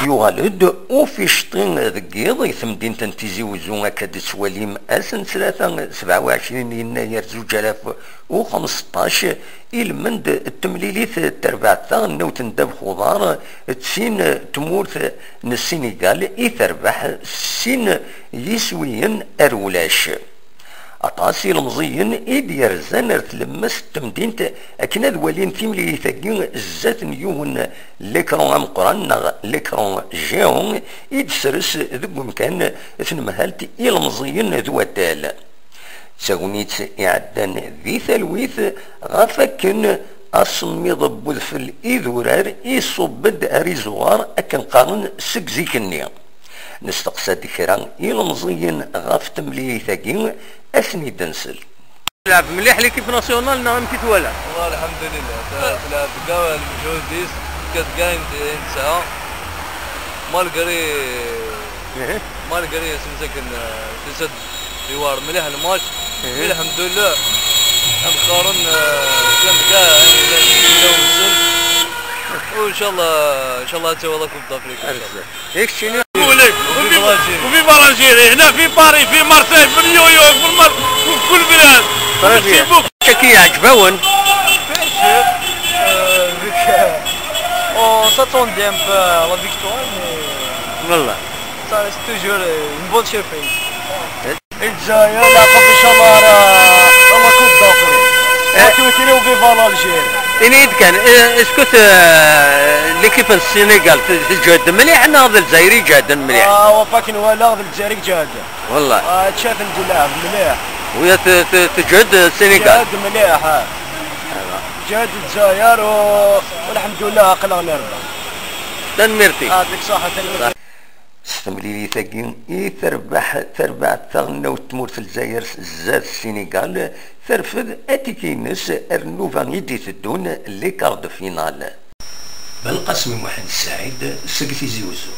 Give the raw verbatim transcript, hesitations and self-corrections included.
Yuɣal-d uficṭi deg yiḍ i temdint n Tizi Uzzu, akka d-tettwalim ass n ttlata sebɛa u ɛecrin yennayer zuǧ alaf u xmesṭac, ilmend n temlilit n terbaɛt taɣelnawt n ddabex uḍar d tin n tmurt n Sinigal i terbeḥ s sin yiswiyen ar ulac. Aṭas ilemẓiyen i d-yerzan ar tlemmast n temdint akken ad walin timlilit-agi zdat n yiwen n l'écran ameqqran neɣ l'écran géant i d-tesres deg umkan tnemhalt ilemẓiyen d waddal. D tagnit iɛeddan di talwit ɣef wakken asemmiḍ n udfel idurar iṣubb-d ar izuɣar akken qqaren seg zik-nni. Nesteqsa-d kra ilemẓiyen ɣef temlilit-agi, ad ten-id-nsel. Tleɛɛeb mliḥ l'équipe nationale neɣ amek i twala? والله الحمد لله، ت-، تلعب كاع المجهود ديس، كانت كاع ين-، ينتسعى. مالغري، مالغري سمسكن، آه، تسد يوار مليح الماتش. الحمد لله. مقارن، آه، كان كاع يعني لا نزيد ولا نقص. وان شاء الله، ان شاء الله حتى والله كوب دافريك ان شاء الله. ياك شنو؟ وفيفا لالجيري. وفيفا لالجيري، هنا في باري، في مارسيل، في نيويورك، في المر-، في كل بلاد. Très bien. شكي يعجبون؟ Bien sûr. Euh, vu que on s'attendait un peu à la victoire, mais والله. Ça reste toujours, euh, une bonne surprise. الجزائر لعبت ان شاء الله راه هو كوب دافريك. إيه. وتوتري وفيفا لالجيري. إني كان، إيه، اسكت، آه، ليكيب السنغال ت-، تجهد مليح، ناض الجزائري جهد مليح. اه، وباك نوالا الجزائري جهد. والله. اه، تشاف نجي لاعب مليح. وهي ت-، ت-، تجهد السنغال. جهد مليح، اه. جهد الجزائر و-، والحمد لله عقلنا نربح. تنميرتي. يعطيك الصحة، تنميرتي. S temlilit-agi i terbeḥ terbaɛt taɣelnawt n tmurt n Lezzayer zdat Sinigal, terfed atiki-ines ar nnuba i d-iteddun les quarts de finale. Belqasem Muḥend Saɛid seg Tizi Uzzu.